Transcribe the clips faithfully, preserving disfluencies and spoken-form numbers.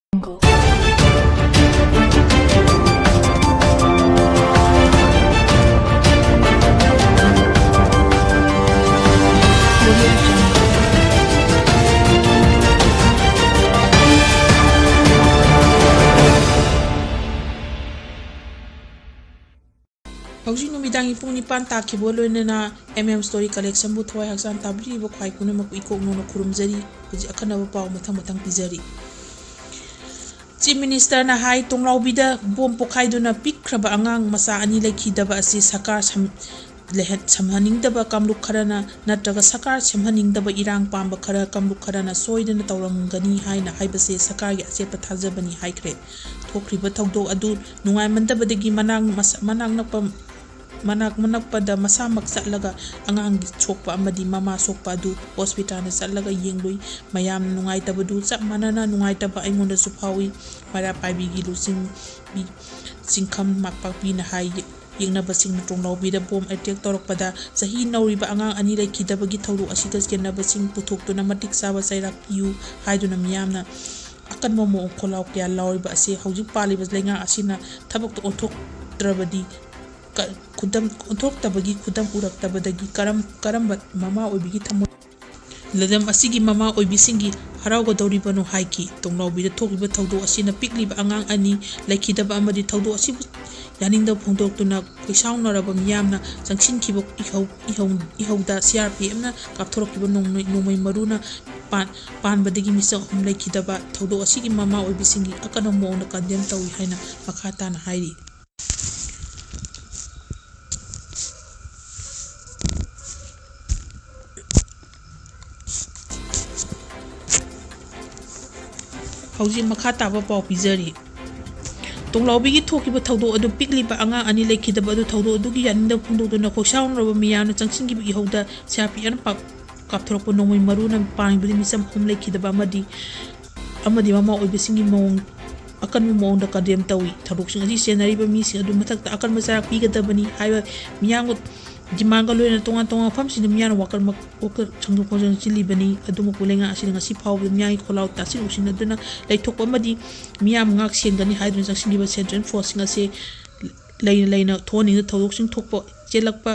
ꯍꯧꯖꯤꯛ ꯅꯨꯃꯤꯗꯥꯡꯒꯤ ꯄꯨꯡ ꯅꯤꯄꯥꯟ ꯇꯥꯈꯤꯕꯒ ꯂꯣꯏꯅꯅ M M Story Collectionꯕꯨ ꯊꯋꯥꯏ ꯍꯛꯆꯥꯡ ꯇꯥꯕꯤꯔꯤꯕ ꯈ꯭ꯋꯥꯏ ꯄꯨꯝꯅꯃꯛꯄꯨ ꯏꯀꯣꯛ ꯅꯧꯅ ꯈꯨꯔꯨꯝꯖꯔꯤ꯫ ꯍꯧꯖꯤꯛ ꯑꯈꯟꯅꯕ ꯄꯥꯎ ꯃꯊꯪ ꯃꯊꯪ ꯄꯤꯖꯔꯤ꯫ Chief Ministerꯅ ꯍꯥꯏ, ꯇꯣꯡꯂꯥꯎꯕꯤꯗ ꯕꯣꯝ ꯄꯣꯈꯥꯏꯗꯨꯅ ꯄꯤꯛꯈ꯭ꯔꯕ ꯑꯉꯥꯡ ꯃꯆꯥ ꯑꯅꯤ ꯂꯩꯈꯤꯗꯕ ꯑꯁꯤ ꯁꯔꯀꯥꯔ ꯁꯝ-, ꯂꯩꯍꯟ-, ꯁꯝꯍꯟꯅꯤꯡꯗꯕ ꯀꯥꯡꯂꯨꯞ ꯈꯔꯅ ꯅꯠꯇ꯭ꯔꯒ ꯁꯔꯀꯥꯔ ꯁꯦꯝꯍꯟꯅꯤꯡꯗꯕ ꯏꯔꯥꯡ ꯄꯥꯝꯕ ꯈꯔ, ꯀꯥꯡꯂꯨꯞ ꯈꯔꯅ ꯁꯣꯏꯗꯅ ꯇꯧꯔꯝꯒꯅꯤ ꯍꯥꯏꯅ ꯍꯥꯏꯕꯁꯦ ꯁꯔꯀꯥꯔꯒꯤ ꯑꯆꯦꯠꯄ ꯊꯥꯖꯕꯅꯤ ꯍꯥꯏꯈ꯭ꯔꯦ꯫ ꯊꯣꯛꯈ꯭ꯔꯤꯕ ꯊꯧꯗꯣꯛ ꯑꯗꯨ ꯅꯨꯡꯉꯥꯏꯃꯟꯗꯕꯗꯒꯤ ꯃꯅꯥꯛ ꯃꯁ-, ꯃꯅꯥꯛ ꯅꯛꯄ, ꯃꯅꯥꯛ ꯃꯅꯛꯄꯗ ꯃꯁꯥꯃꯛ ꯆꯠꯂꯒ ꯑꯉꯥꯡꯒꯤ ꯁꯣꯛꯄ ꯑꯃꯗꯤ ꯃꯃꯥ ꯁꯣꯛꯄ ꯑꯗꯨ ꯍꯣꯁꯄꯤꯇꯥꯜꯗ ꯆꯠꯂꯒ ꯌꯦꯡꯂꯨꯏ꯫ ꯃꯌꯥꯝꯅ ꯅꯨꯡꯉꯥꯏꯇꯕꯗꯨ ꯆꯞ ꯃꯥꯟꯅꯅ ꯅꯨꯡꯉꯥꯏꯇꯕ ꯑꯩꯉꯣꯟꯗꯁꯨ ꯐꯥꯎꯏ꯫ ꯃꯩꯔꯥ ꯄꯥꯏꯕꯤꯒꯤ ꯂꯨꯆꯤꯡꯕꯤ ꯆꯤꯡꯈꯝ ꯃꯥꯛꯄꯥꯛꯄꯤꯅ ꯍꯥꯏ, ꯌꯦꯛꯅꯕꯁꯤꯡꯅ ꯇꯣꯡꯂꯥꯎꯕꯤꯗ ꯕꯣꯝ ꯑꯦꯇꯦꯛ ꯇꯧꯔꯛꯄꯗ ꯆꯍꯤ ꯅꯧꯔꯤꯕ ꯑꯉꯥꯡ ꯑꯅꯤ ꯂꯩꯈꯤꯗꯕꯒꯤ ꯊꯧꯗꯣꯛ ꯑꯁꯤꯗ ꯆꯦꯟꯅꯕꯁꯤꯡ ꯄꯨꯊꯣꯛꯇꯨꯅ ꯃꯇꯤꯛ ꯆꯥꯕ ꯆꯩꯔꯥꯛ ꯄꯤꯌꯨ ꯍꯥꯏꯗꯨꯅ ꯃꯤꯌꯥꯝꯅ ꯑꯀꯟꯕ ꯃꯑꯣꯡ ꯈꯣꯜꯂꯥꯎ ꯀꯌꯥ ꯂꯥꯎꯔꯤꯕ ꯑꯁꯤ ꯍꯧꯖꯤꯛ ꯄꯥꯜꯂꯤꯕ ꯂꯩꯉꯥꯛ ꯑꯁꯤꯅ ꯊꯕꯛꯇ ꯑꯣꯟꯊꯣꯛꯇ꯭ꯔꯕꯗꯤ ꯀ-, ꯈꯨꯗꯝ, ꯑꯣꯟꯊꯣꯛꯇꯕꯒꯤ ꯈꯨꯗꯝ ꯎꯔꯛꯇꯕꯗꯒꯤ ꯀꯔꯝ-, ꯀꯔꯝꯕ ꯃꯃꯥ ꯑꯣꯏꯕꯤꯒꯤ ꯊꯃꯣꯏ, ꯂꯝꯗꯝ ꯑꯁꯤꯒꯤ ꯃꯃꯥ ꯑꯣꯏꯕꯤꯁꯤꯡꯒꯤ ꯍꯔꯥꯎꯒꯗꯧꯔꯤꯕꯅꯣ ꯍꯥꯏꯈꯤ꯫ ꯇꯣꯡꯂꯥꯎꯕꯤꯗ ꯊꯣꯛꯂꯤꯕ ꯊꯧꯗꯣꯛ ꯑꯁꯤꯅ ꯄꯤꯛꯂꯤꯕ ꯑꯉꯥꯡ ꯑꯅꯤ ꯂꯩꯈꯤꯗꯕ ꯑꯃꯗꯤ ꯊꯧꯗꯣꯛ ꯑꯁꯤꯕꯨ ꯌꯥꯅꯤꯡꯗꯕ ꯐꯣꯡꯗꯣꯛꯇꯨꯅ ꯈꯣꯏꯁꯥꯎꯅꯔꯕ ꯃꯤꯌꯥꯝꯅ ꯆꯪꯁꯤꯟꯈꯤꯕ ꯏꯍꯧ, ꯏꯍꯧ, ꯏꯍꯧꯗ C R P Fꯅ ꯀꯥꯞꯊꯣꯔꯛꯈꯤꯕ ꯅꯣꯡꯃꯩ, ꯅꯣꯡꯃꯩ ꯃꯔꯨꯅ ꯄꯥꯟ-, ꯄꯥꯟꯕꯗꯒꯤ ꯃꯤꯆꯝ ꯑꯍꯨꯝ ꯂꯩꯈꯤꯗꯕ ꯊꯧꯗꯣꯛ ꯑꯁꯤꯒꯤ ꯃꯃꯥ ꯑꯣꯏꯕꯤꯁꯤꯡꯒꯤ ꯑꯀꯟꯕ ꯃꯑꯣꯡꯗ condemn ꯇꯧꯏ ꯍꯥꯏꯅ ꯃꯈꯥ ꯇꯥꯅ ꯍꯥꯏꯔꯤ꯫ ꯍꯧꯖꯤꯛ ꯃꯈꯥ ꯇꯥꯕ ꯄꯥꯎ ꯄꯤꯖꯔꯤ꯫ ꯇꯣꯡꯂꯥꯎꯕꯤꯒꯤ ꯊꯣꯛꯈꯤꯕ ꯊꯧꯗꯣꯛ ꯑꯗꯨ ꯄꯤꯛꯂꯤꯕ ꯑꯉꯥꯡ ꯑꯅꯤ ꯂꯩꯈꯤꯗꯕ ꯑꯗꯨ ꯊꯧꯗꯣꯛ ꯑꯗꯨꯒꯤ ꯌꯥꯅꯤꯡꯗꯕ ꯐꯣꯡꯗꯣꯛꯇꯨꯅ ꯈꯣꯏꯁꯥꯎꯅꯔꯕ ꯃꯤꯌꯥꯝꯅ ꯆꯪꯁꯤꯟꯈꯤꯕ ꯏꯍꯧꯗ C R P Fꯅ ꯄꯥꯛ-, ꯀꯥꯞꯊꯣꯔꯛꯄ ꯅꯣꯡꯃꯩ ꯃꯔꯨꯅ ꯄꯥꯟꯕꯗ ꯃꯤꯆꯝ ꯑꯍꯨꯝ ꯂꯩꯈꯤꯗꯕ ꯑꯃꯗꯤ, ꯑꯃꯗꯤ ꯃꯃꯥ ꯑꯣꯏꯕꯁꯤꯡꯒꯤ ꯃꯑꯣꯡ, ꯑꯀꯟꯕ ꯃꯑꯣꯡꯗ condemn ꯇꯧꯏ꯫ ꯊꯧꯗꯣꯛꯁꯤꯡ ꯑꯁꯤ ꯆꯦꯟꯅꯔꯤꯕ ꯃꯤꯁꯤꯡ ꯑꯗꯨ ꯃꯊꯛꯇ ꯑꯀꯟꯕ ꯆꯩꯔꯥꯛ ꯄꯤꯒꯗꯕꯅꯤ ꯍꯥꯏꯕ ꯃꯤꯌꯥꯝꯒ ꯗꯤꯃꯥꯟꯒ ꯂꯣꯏꯅꯅ ꯇꯣꯉꯥꯟ ꯇꯣꯉꯥꯟꯕ ꯃꯐꯝꯁꯤꯡꯗ ꯃꯤꯌꯥꯝꯅ ꯋꯥꯀꯔ ꯃꯛ-, ꯋꯥꯀꯔ ꯁꯪꯗꯣꯛ ꯈꯣꯝꯖꯤꯟ ꯆꯤꯜꯂꯤꯕꯅꯤ꯫ ꯑꯗꯨꯃꯛꯄꯨ ꯂꯩꯉꯥꯛ ꯑꯁꯤꯅ ꯉꯁꯤ ꯐꯥꯎꯕꯗ ꯃꯤꯌꯥꯝꯒꯤ ꯈꯣꯜꯂꯥꯎ ꯇꯥꯁꯤꯟ ꯎꯁꯤꯟꯅꯗꯨꯅ ꯂꯩꯊꯣꯛꯄ ꯑꯃꯗꯤ ꯃꯤꯌꯥꯝ ꯉꯥꯛ ꯁꯦꯟꯒꯅꯤ ꯍꯥꯏꯗꯨꯅ ꯆꯪꯁꯤꯜꯂꯤꯕ ꯁꯦꯟꯇ꯭ꯔꯦꯜ ꯐꯣꯔꯁꯁꯤꯡ ꯑꯁꯤ ꯂꯩꯅ ꯂꯩꯅ ꯊꯣꯛꯍꯟꯅꯤꯡꯗ ꯊꯧꯗꯣꯛꯁꯤꯡ ꯊꯣꯛꯄ ꯆꯦꯜꯂꯛꯄ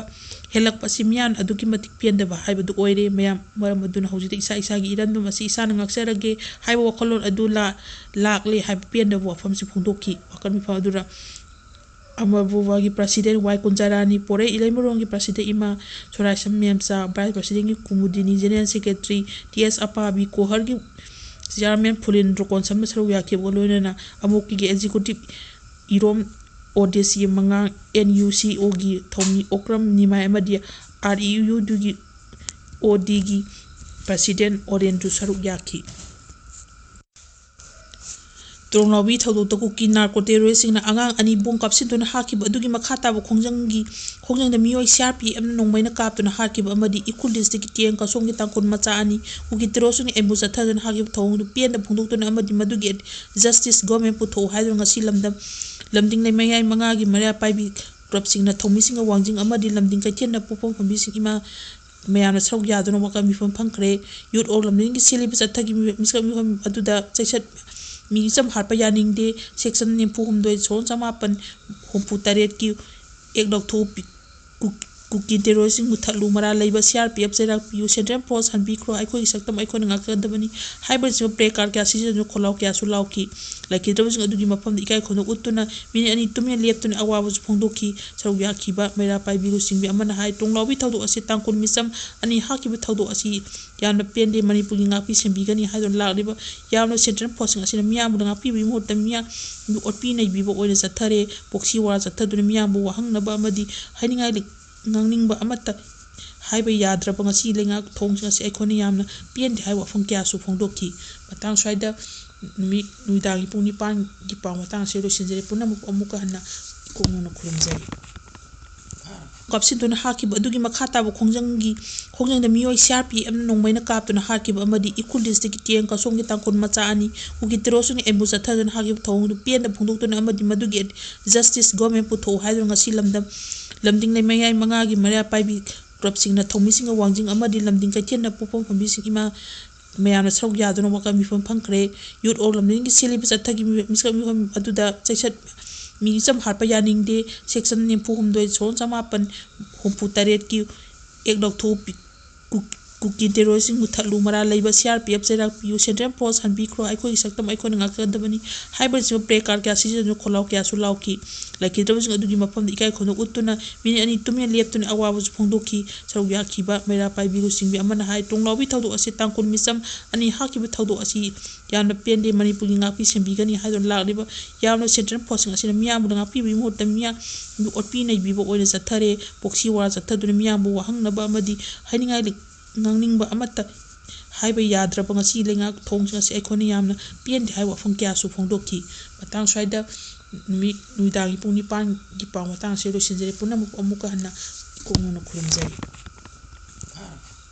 ꯍꯦꯜꯂꯛꯄ ꯑꯁꯤ ꯃꯤꯌꯥꯝꯅ ꯑꯗꯨꯛꯀꯤ ꯃꯇꯤꯛ ꯄꯦꯟꯗꯕ ꯍꯥꯏꯕꯗꯨ ꯑꯣꯏꯔꯦ꯫ ꯃꯌꯥꯝ ꯃꯔꯝ ꯑꯗꯨꯅ ꯍꯧꯖꯤꯛꯇꯤ ꯏꯁꯥ ꯏꯁꯥꯒꯤ ꯏꯔꯟꯗꯝ ꯑꯁꯤ ꯏꯁꯥꯅ ꯉꯥꯛꯆꯔꯒꯦ ꯍꯥꯏꯕ ꯋꯥꯈꯜꯂꯣꯟ ꯑꯗꯨ ꯂꯥ-, ꯂꯥꯛꯂꯦ ꯍꯥꯏꯕ ꯄꯦꯟꯗꯕ ꯋꯥꯐꯝꯁꯤ ꯐꯣꯡꯗꯣꯛꯈꯤ꯫ ꯋꯥꯀꯔ ꯃꯤꯐꯝ ꯑꯗꯨꯗ ꯑꯃꯕꯨꯕꯥꯒꯤ ꯄ꯭ꯔꯁꯤꯗꯦꯟ ꯋꯥꯏ ꯀꯨꯟꯖꯥꯔꯥꯅꯤ, ꯄꯣꯔꯩ ꯏꯂꯩꯃꯔꯣꯡꯒꯤ ꯄ꯭ꯔꯁꯤꯗꯦꯟ ꯏꯃꯥ ꯁꯣꯔꯥꯏꯁꯝ ꯃꯦꯝꯆꯥ, ꯚꯥꯏꯁ ꯄ꯭ꯔꯁꯤꯗꯦꯟꯒꯤ ꯀꯨꯃꯨꯗꯤꯅꯤ, ꯖꯦꯅꯦꯔꯦꯜ ꯁꯦꯀ꯭ꯔꯦꯇꯔꯤ ꯇꯤ ꯑꯦꯁ ꯑꯄꯥꯕꯤ, ꯀꯣꯍꯔꯒꯤ ꯆꯤꯌꯥꯔꯃꯦꯟ ꯐꯨꯂꯤꯟ ꯔꯣꯀꯣꯟꯁꯝꯅ ꯁꯔꯨꯛ ꯌꯥꯈꯤꯕꯒ ꯂꯣꯏꯅꯅ ꯑꯃꯣꯛꯀꯤꯒꯤ ꯑꯦꯛꯖꯤꯀ꯭ꯌꯨꯇꯤꯚ ꯏꯔꯣꯝ ꯑꯣꯗꯦꯁꯤ ꯃꯉꯥꯡ, ꯑꯦꯟ ꯌꯨ ꯁꯤ ꯑꯣꯒꯤ ꯊꯧꯃꯤ ꯑꯣꯀ꯭ꯔꯝ ꯅꯤꯃꯥꯏ ꯑꯃꯗꯤ ꯑꯥꯔ ꯏ ꯌꯨ ꯗꯨꯒꯤ ꯑꯣ ꯗꯤꯒꯤ ꯄ꯭ꯔꯁꯤꯗꯦꯟ ꯑꯣꯔꯦꯟꯗꯨ ꯁꯔꯨꯛ ꯌꯥꯈꯤ꯫ ꯇ꯭ꯔꯣꯡꯂꯥꯎꯕꯤ ꯊꯧꯗꯣꯛꯇ ꯀꯨꯀꯤ ꯅꯥꯔꯀꯣ ꯇꯦꯔꯣꯔꯤꯁꯁꯤꯡꯅ ꯑꯉꯥꯡ ꯑꯅꯤ ꯕꯣꯝ ꯀꯥꯞꯁꯤꯟꯗꯨꯅ ꯍꯥꯠꯈꯤꯕ ꯑꯗꯨꯒꯤ ꯃꯈꯥ ꯇꯥꯕ ꯈꯣꯡꯖꯪꯒꯤ, ꯈꯣꯡꯖꯪꯗ ꯃꯤꯑꯣꯏ ꯁꯤ ꯑꯥꯔ ꯄꯤ ꯑꯦꯐꯅ ꯅꯣꯡꯃꯩꯅ ꯀꯥꯞꯇꯨꯅ ꯍꯥꯠꯈꯤꯕ ꯑꯃꯗꯤ ꯏꯈꯨꯜ ꯗꯤꯁꯇ꯭ꯔꯤꯛꯀꯤ ꯇꯦꯡ ꯀꯁꯣꯝꯒꯤ ꯇꯥꯡꯈꯨꯜ ꯃꯆꯥ ꯑꯅꯤ ꯀꯨꯀꯤ ꯇꯦꯔꯣꯔꯤꯁꯁꯤꯡꯅ ꯑꯦꯝꯕꯨꯁ ꯆꯠꯊꯗꯨꯅ ꯍꯥꯠꯈꯤꯕ ꯊꯧꯑꯣꯡꯗꯨ ꯄꯦꯟꯗ ꯐꯣꯡꯗꯣꯛꯇꯨꯅ ꯑꯃꯗꯤ ꯃꯗꯨꯒꯤ ꯖꯁꯇꯤꯁ ꯒꯣꯔꯃꯦꯟ ꯄꯨꯊꯣꯛꯎ ꯍꯥꯏꯗꯨꯅ ꯉꯁꯤ ꯂꯝꯗꯝ, ꯂꯝꯗꯤꯡ ꯂꯩꯃꯌꯥꯏ ꯃꯉꯥꯒꯤ ꯃꯩꯔꯥ ꯄꯥꯏꯕꯤ ꯀ꯭ꯂꯕꯁꯤꯡꯅ ꯊꯧꯃꯤꯁꯤꯡꯒ ꯋꯥꯡꯖꯤꯡ ꯑꯃꯗꯤ ꯂꯝꯗꯤꯡ ꯀꯩꯊꯦꯜꯗ ꯄꯣꯛꯐꯝ ꯐꯝꯕꯤꯁꯤꯡ ꯏꯃꯥ ꯃꯌꯥꯝꯅ ꯁꯔꯨꯛ ꯌꯥꯗꯨꯅ ꯋꯥꯀꯠ ꯃꯤꯐꯝ ꯐꯪꯈ꯭ꯔꯦ꯫ ꯌꯨꯠ ꯑꯣꯐ ꯂꯝꯗꯤꯡꯒꯤ ꯁꯤꯜꯂꯤꯕ ꯆꯠꯊꯒꯤ ꯃꯤꯐꯝ ꯑꯗꯨꯗ ꯆꯩꯁꯠ ꯃꯤꯆꯝ ꯍꯥꯠꯄ ꯌꯥꯅꯤꯡꯗꯦ, ꯁꯦꯛꯁꯟ ꯅꯤꯐꯨ ꯍꯨꯝꯗꯣꯏ, ꯁꯣꯔꯣꯟ ꯆꯃꯥꯄꯟ ꯍꯨꯝꯐꯨ ꯇꯔꯦꯠꯀꯤ ꯑꯦꯛ ꯂꯧꯊꯣꯛꯎ, ꯄꯤ-, ꯀꯨ-, ꯀꯨꯀꯤ ꯇꯦꯔꯣꯔꯤꯁꯁꯤꯡ ꯃꯨꯊꯠꯂꯨ, ꯃꯔꯥꯜ ꯂꯩꯕ ꯁꯤ ꯑꯥꯔ ꯄꯤ ꯑꯦꯐ ꯆꯩꯔꯥꯛ ꯄꯤꯌꯨ, ꯁꯦꯟꯇ꯭ꯔꯦꯜ ꯐꯣꯔꯁ ꯍꯟꯕꯤꯈ꯭ꯔꯣ, ꯑꯩꯈꯣꯏꯒꯤ ꯁꯛꯇꯝ ꯑꯩꯈꯣꯏꯅ ꯉꯥꯛꯆꯒꯗꯕꯅꯤ ꯍꯥꯏꯕꯅꯆꯤꯡꯕ ꯄ꯭ꯂꯦ ꯀꯥꯔꯗ ꯀꯌꯥ ꯁꯤꯖꯤꯟꯅꯗꯨꯅ ꯈꯣꯜꯂꯥꯎ ꯀꯌꯥꯁꯨ ꯂꯥꯎꯈꯤ꯫ ꯂꯩꯈꯤꯗ꯭ꯔꯕꯁꯤꯡ ꯑꯗꯨꯒꯤ ꯃꯐꯝꯗ ꯏꯀꯥꯏ ꯈꯨꯝꯅꯕ ꯎꯠꯇꯨꯅ ꯃꯤꯅꯤꯠ ꯑꯅꯤ ꯇꯨꯃꯤꯟꯅ ꯂꯦꯞꯇꯨꯅ ꯑꯋꯥꯕꯁꯨ ꯐꯣꯡꯗꯣꯛꯈꯤ꯫ ꯁꯔꯨꯛ ꯌꯥꯈꯤꯕ ꯃꯩꯔꯥ ꯄꯥꯏꯕꯤ ꯂꯨꯆꯤꯡꯕꯤ ꯑꯃꯅ ꯍꯥꯏ, ꯇ꯭ꯔꯣꯡꯂꯥꯎꯕꯤ ꯊꯧꯗꯣꯛ ꯑꯁꯤ ꯇꯥꯡꯈꯨꯜ ꯃꯤꯆꯝ ꯑꯅꯤ ꯍꯥꯠꯈꯤꯕ ꯊꯧꯗꯣꯛ ꯑꯁꯤ ꯌꯥꯝꯅ ꯄꯦꯟꯗꯦ꯫ ꯃꯅꯤꯄꯨꯔꯒꯤ ꯉꯥꯛꯄꯤ ꯁꯦꯟꯕꯤꯒꯅꯤ ꯍꯥꯏꯗꯨꯅ ꯂꯥꯛꯂꯤꯕ ꯌꯥꯝꯅ ꯁꯦꯟꯇ꯭ꯔꯦꯜ ꯐꯣꯔꯁꯁꯤꯡ ꯑꯁꯤꯅ ꯃꯤꯌꯥꯝꯕꯨ ꯉꯥꯛꯄꯤꯕꯒꯤ ꯃꯍꯨꯠꯇ ꯃꯤꯌꯥꯝꯕꯨ ꯑꯣꯠꯄꯤ ꯅꯩꯕꯤꯕ ꯑꯣꯏꯅ ꯆꯠꯊꯔꯦ꯫ ꯄꯣꯛꯁꯤ ꯋꯥꯔꯥ ꯆꯠꯊꯗꯨꯅ ꯃꯤꯌꯥꯝꯕꯨ ꯋꯥꯍꯪꯅꯕ ꯑꯃꯗꯤ ꯍꯥꯏꯅꯤꯡꯉꯥꯏ ꯂꯩ-, ꯉꯥꯡꯅꯤꯡꯕ ꯑꯃꯠꯇ ꯍꯥꯏꯕ ꯌꯥꯗ꯭ꯔꯕ ꯉꯁꯤ ꯂꯩꯉꯥꯛ ꯊꯧꯑꯣꯡꯁꯤꯡ ꯑꯁꯤ ꯑꯩꯈꯣꯏꯅ ꯌꯥꯝꯅ ꯄꯦꯟꯗꯦ ꯍꯥꯏꯕ ꯋꯥꯐꯝ ꯀꯌꯥꯁꯨ ꯐꯣꯡꯗꯣꯛꯈꯤ꯫ ꯃꯇꯥꯡ ꯁ꯭ꯋꯥꯏꯗ ꯅꯨꯃꯤꯠ ꯅꯨꯃꯤꯗꯥꯡꯒꯤ ꯄꯨꯡ ꯅꯤꯄꯥꯟꯒꯤ ꯄꯥꯎ ꯃꯇꯥꯡ ꯑꯁꯤ ꯂꯣꯏꯁꯤꯟꯖꯔꯦ꯫ ꯄꯨꯝꯅꯃꯛꯄꯨ ꯑꯃꯨꯛꯀ ꯍꯟꯅ ꯏꯀꯣꯛ ꯅꯧꯅ ꯈꯨꯔꯨꯝꯖꯔꯤ꯫ ꯀꯥꯞꯁꯤꯟꯗꯨꯅ ꯍꯥꯠꯈꯤꯕ ꯑꯗꯨꯒꯤ ꯃꯈꯥ ꯇꯥꯕ ꯈꯣꯡꯖꯪꯒꯤ, ꯈꯣꯡꯖꯪꯗ ꯃꯤꯑꯣꯏ ꯁꯤ ꯑꯥꯔ ꯄꯤ ꯑꯦꯐꯅ ꯅꯣꯡꯃꯩꯅ ꯀꯥꯞꯇꯨꯅ ꯍꯥꯠꯈꯤꯕ ꯑꯃꯗꯤ ꯏꯈꯨꯜ ꯗꯤꯁꯇ꯭ꯔꯤꯛꯀꯤ ꯇꯦꯡ ꯀꯁꯣꯝꯒꯤ ꯇꯥꯡꯈꯨꯜ ꯃꯆꯥ ꯑꯅꯤ ꯀꯨꯀꯤ ꯇꯦꯔꯣꯔꯤꯁꯁꯤꯡꯅ ꯑꯦꯝꯕꯨꯁ ꯆꯠꯊꯗꯨꯅ ꯍꯥꯠꯈꯤꯕ ꯊꯧꯑꯣꯡꯗꯨ ꯄꯦꯟꯗ ꯐꯣꯡꯗꯣꯛꯇꯨꯅ ꯑꯃꯗꯤ ꯃꯗꯨꯒꯤ ꯖꯁꯇꯤꯁ ꯒꯣꯔꯃꯦꯟ ꯄꯨꯊꯣꯛꯎ ꯍꯥꯏꯗꯨꯅ ꯉꯁꯤ ꯂꯝꯗꯝ, ꯂꯝꯗꯤꯡ ꯂꯩꯃꯌꯥꯏ ꯃꯉꯥꯒꯤ ꯃꯩꯔꯥ ꯄꯥꯏꯕꯤ ꯀ꯭ꯂꯕꯁꯤꯡꯅ ꯊꯧꯃꯤꯁꯤꯡꯒ ꯋꯥꯡꯖꯤꯡ ꯑꯃꯗꯤ ꯂꯝꯗꯤꯡ ꯀꯩꯊꯦꯜꯗ ꯄꯣꯠꯐꯝ ꯐꯝꯕꯤꯁꯤꯡ ꯏꯃꯥ ꯃꯌꯥꯝꯅ ꯁꯔꯨꯛ ꯌꯥꯗꯨꯅ ꯋꯥꯀꯠ ꯃꯤꯐꯝ ꯐꯝꯈ꯭ꯔꯦ꯫ ꯌꯨꯠ ꯑꯣꯔ ꯂꯝꯗꯤꯡꯒꯤ ꯁꯦꯜꯂꯤꯕ ꯆꯠꯊꯒꯤ ꯃꯤꯁꯛ ꯃꯤꯐꯝ ꯑꯗꯨꯗ ꯆꯩꯁꯠ ꯃꯤꯆꯝ ꯍꯥꯠꯄ ꯌꯥꯅꯤꯡꯗꯦ꯫ ꯁꯦꯛꯁꯟ ꯅꯤꯐꯨ ꯍꯨꯝꯗꯣꯏ ꯁꯣꯔꯣꯟ ꯆꯃꯥꯄꯟ ꯍꯨꯝꯐꯨ ꯇꯔꯦꯠꯀꯤ ꯑꯦꯛ ꯂꯧꯊꯣꯛꯎ꯫ ꯀꯨ-, ꯀꯨꯀꯤ ꯇꯦꯔꯣꯔꯤꯁꯁꯤꯡ ꯃꯨꯊꯠꯂꯨ, ꯃꯔꯥꯜ ꯂꯩꯕ ꯁꯤ ꯑꯥꯔ ꯄꯤ ꯑꯦꯐ ꯆꯩꯔꯥꯛ ꯄꯤꯌꯨ, ꯁꯦꯟꯇ꯭ꯔꯦꯜ ꯐꯣꯔꯁ ꯍꯟꯕꯤꯈ꯭ꯔꯣ, ꯑꯩꯈꯣꯏꯒꯤ ꯁꯛꯇꯝ ꯑꯩꯈꯣꯏꯅ ꯉꯥꯛꯆꯒꯗꯕꯅꯤ ꯍꯥꯏꯕꯅꯆꯤꯡꯕ ꯄ꯭ꯂꯦ ꯀꯥꯔꯗ ꯀꯌꯥ ꯁꯤꯖꯤꯟꯅꯗꯨꯅ ꯈꯣꯜꯂꯥꯎ ꯀꯌꯥꯁꯨ ꯂꯥꯎꯈꯤ꯫ ꯂꯩꯈꯤꯗ꯭ꯔꯕꯁꯤꯡ ꯑꯗꯨꯒꯤ ꯃꯐꯝꯗ ꯏꯀꯥꯏ ꯈꯨꯝꯅꯕ ꯎꯠꯇꯨꯅ ꯃꯤꯅꯤꯠ ꯑꯅꯤ ꯇꯨꯃꯤꯟꯅ ꯂꯦꯞꯇꯨꯅ ꯑꯋꯥꯕꯁꯨ ꯐꯣꯡꯗꯣꯛꯈꯤ꯫ ꯁꯔꯨꯛ ꯌꯥꯈꯤꯕ ꯃꯩꯔꯥ ꯄꯥꯏꯕꯤꯔꯨ ꯆꯤꯡꯕꯤ ꯑꯃꯅ ꯍꯥꯏ, ꯇꯣꯡꯂꯥꯎꯕꯤ ꯊꯧꯗꯣꯛ ꯑꯁꯤ ꯇꯥꯡꯈꯨꯜ ꯃꯤꯆꯝ ꯑꯅꯤ ꯍꯥꯠꯈꯤꯕ ꯊꯧꯗꯣꯛ ꯑꯁꯤ ꯌꯥꯝꯅ ꯄꯦꯟꯗꯦ꯫ ꯃꯅꯤꯄꯨꯔꯒꯤ ꯉꯥꯛꯄꯤ ꯁꯦꯟꯕꯤꯒꯅꯤ ꯍꯥꯏꯗꯨꯅ ꯂꯥꯛꯂꯤꯕ ꯌꯥꯝꯅ ꯁꯦꯟꯇ꯭ꯔꯦꯜ ꯐꯣꯔꯁꯁꯤꯡ ꯑꯁꯤꯅ ꯃꯤꯌꯥꯝꯕꯨ ꯉꯥꯛꯄꯤꯕꯒꯤ ꯃꯍꯨꯠꯇ ꯃꯤꯌꯥꯝꯕꯨ ꯑꯣꯠꯄꯤ ꯅꯩꯕꯤꯕ ꯑꯣꯏꯅ ꯆꯠꯊꯔꯦ꯫ ꯄꯣꯛꯁꯤ ꯋꯥꯔꯥ ꯆꯠꯊꯗꯨꯅ ꯃꯤꯌꯥꯝꯕꯨ ꯋꯥꯍꯪꯅꯕ ꯑꯃꯗꯤ ꯍꯥꯏꯅꯤꯡꯉꯥꯏ ꯂꯩ-, ꯉꯥꯡꯅꯤꯡꯕ ꯑꯃꯠꯇ ꯍꯥꯏꯕ ꯌꯥꯗ꯭ꯔꯕ ꯉꯁꯤ ꯂꯩꯉꯥꯛ ꯊꯧꯑꯣꯡꯁꯤꯡ ꯑꯁꯤ ꯑꯩꯈꯣꯏꯅ ꯌꯥꯝꯅ ꯄꯦꯟꯗꯦ ꯍꯥꯏꯕ ꯋꯥꯐꯝ ꯀꯌꯥꯁꯨ ꯐꯣꯡꯗꯣꯛꯈꯤ꯫ ꯃꯇꯥꯡ ꯁ꯭ꯋꯥꯏꯗ ꯅꯨꯃꯤꯠ ꯅꯨꯃꯤꯗꯥꯡꯒꯤ ꯄꯨꯡ ꯅꯤꯄꯥꯟꯒꯤ ꯄꯥꯎ ꯃꯇꯥꯡ ꯑꯁꯤ ꯂꯣꯏꯁꯤꯟꯖꯔꯦ꯫ ꯄꯨꯝꯅꯃꯛꯄꯨ ꯑꯃꯨꯛꯀ ꯍꯟꯅ ꯏꯀꯣꯛ ꯅꯧꯅ ꯈꯨꯔꯨꯝꯖꯔꯤ꯫